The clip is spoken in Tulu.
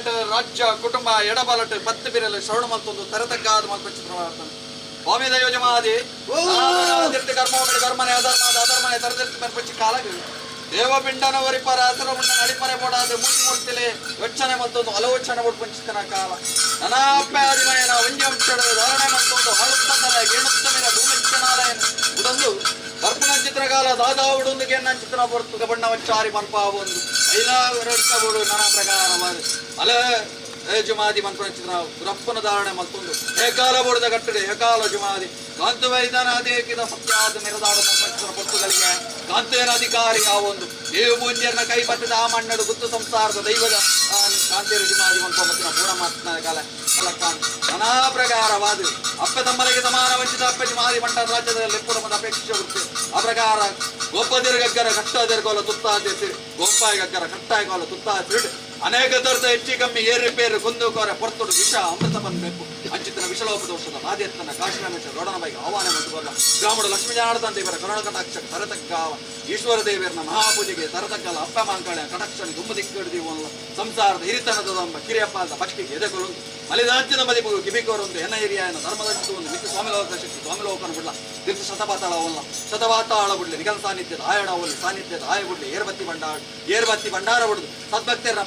ಬಲಟ್ ರಾಜ್ಯ ಕುಟುಂಬ ಎಡ ಬಲಟ್ ಪತ್ತು ಬಿರಲು ಶ್ರವಣ ಮಲ್ತೊಂದು ತರತಕ್ಕಾದ ಮಲ್ಪ ಚಿತ್ರ ಮಾಡ್ತಾನೆ. ಸ್ವಾಮಿ ದೈವಜಮಾದಿ ಕರ್ಮ ಕರ್ಮನೆ ಅಧರ್ಮ ಅಧರ್ಮನೆ ತರದಿರ್ತಿ ಮಲ್ಪಚ್ಚಿ ಕಾಲಗ ದೇವಪಿಂಡನ ಒರಿಪರ ಅಸುರಮುಂಡನ ಅಡಿಪರೆ ಬೋಡಾದ ಮೂರ್ತಿ ಮೂರ್ತಿಲೆ ಯೋಚನೆ ಮಲ್ತೊಂದು ಆಲೋಚನೆ ಒಡ್ಪಂಚಿತನ ಕಾಲ ನನಾಪ್ಯಾದಿಮಯನ ಒಂಜಿ ಅಂಶದ ಧಾರಣೆ ಮಲ್ತೊಂದು ಹಾಳುತ್ತಂದಲ ಗೇಣುತ್ತಮಿನ ಭೂಮಿಚ್ಚನಾಲಯನ ಉಡೊಂದು ಬರ್ಪುನ ಚಿತ್ರಕಾಲ ದಾದಾ ಉಡೊಂದು ಗೆನ್ನ ಚಿತ್ರ ಬರ್ತುಗ ಬಣ್ಣವಚ್ಚಾರಿ ಮನ್ಪಾವೊಂದು ಐಲಾರಡ್ಕಬೋಡು ನಾನಾ ಪ್ರಕಾರವಾದ ಅಲ ಜುಮಾದಿ ಮನ್ಪುನ ಚಿತ್ರ ರಪ್ಪನ ಧಾರಣೆ ಮಲ್ತೊಂದು ಏಕಾಲ ಬೋಡದ ಕಟ್ಟಡೆ ಏಕಾಲ ಜುಮಾದಿ ಕಾಂತು ವೈದನಾದೇಕಿದ ಸತ್ಯಾದ ಮೆರದಾಡ ಮನ್ಪಂಚಿತ್ರ ಪೊರ್ತುಗಳಿಗೆ ಕಾಂತೇನ ಅಧಿಕಾರಿ ಯಾವೊಂದು ದೇವ ಪೂಜ್ಯರನ ಕೈ ಪತ್ತದ ಆ ಮಣ್ಣಡು ಗುತ್ತು ಸಂಸಾರದ ದೈವದ ಕಾಂತೇರು ಜುಮಾದಿ ಮನ್ಪ ಮತ್ತಿನ ಪೂರ್ಣ ಮಾತಿನ ಕಾಲ ಕಲಕ್ಕಾನ್ ನಾನಾ ಪ್ರಕಾರವಾದ ಅಪ್ಪೆ ತಮ್ಮಲಿಗೆ ಸಮಾನ ವಂಚಿತ ಅಪ್ಪೆ ಜುಮಾದಿ ಮಂಟ ರಾಜ್ಯದ ಲೆಪ್ಪುಡ ಅಪೇಕ್ಷೆ ವೃತ್ತಿ ಆ ಪ್ರಕಾರ ಗೋಪದಿರ್ಗಗ್ಗರ ಕಟ್ಟಾದಿರ್ಗೋಲ ತುತ್ತಾದಿರ್ತಿ ಗೋಪಾಯಿಗಗ್ಗರ ಕಟ್ಟಾಯಗೋಲ ತುತ್ತಾದಿರ್ಡು ಅನೇಕ ತರದ ಹೆಚ್ಚಿ ಕಮ್ಮಿ ಏರುಪೇರು ಕುಂದು ಕೋರೆ ಪೊರ್ತುಡು ವಿಷ ಅಮೃತ ಬಂದಬೇಕು ಅಂಚಿತನ ವಿಷಲೋಪ ದೋಷದ ಬಾಧ್ಯತನ ಕಾಶಿರಮೇಶ ಗೌಡನ ಬೈಗೆ ಆಹ್ವಾನ ಮಾಡಿಕೊಳ್ಳ ಗ್ರಾಮಡು ಲಕ್ಷ್ಮೀ ಜನಾರ್ದನ ದೇವರ ಕರುಣಕಟಾಕ್ಷ ತರತಗ್ಗಾವ ಈಶ್ವರ ದೇವರನ ಮಹಾಪೂಜೆಗೆ ತರತಗ್ಗಲ ಅಪ್ಪ ಮಾಂಕಾಳ ಕಟಾಕ್ಷನ ಗುಮ್ಮ ದಿಕ್ಕಿಡಿದೀವಲ್ಲ ಸಂಸಾರದ ಹಿರಿತನದ ಎಂಬ ಕಿರಿಯಪ್ಪಾದ ಭಕ್ತಿಗೆ ಎದೆಗೊಳ್ಳು ಮಲಿದಾಂಚಿನ ಮದಿಪು ಕಿಬಿಕೋರೊಂದು ಎನ್ನ ಹಿರಿಯನ ಧರ್ಮದಂಚಿತು ಒಂದು ಮಿತಿ ಸ್ವಾಮಿಲೋಕ ಶಕ್ತಿ ಸ್ವಾಮಿಲೋಕನ ಬಿಡ್ಲ ತೀರ್ಥ ಶತಪಾತಾಳವಲ್ಲ ಶತಪಾತಾಳ ಬಿಡ್ಲಿ ನಿಗಮ ಸಾನ್ನಿಧ್ಯದ ಆಯಡವಲ್ಲಿ ಸಾನ್ನಿಧ್ಯದ ಆಯ ಬಿಡ್ಲಿ ಏರ್ಬತ್ತಿ ಭಂಡಾರ ಏರ್ಬತ್ತಿ ಭಂಡಾರ ಬಿಡುದು ಸದ್ಭಕ್ತರ.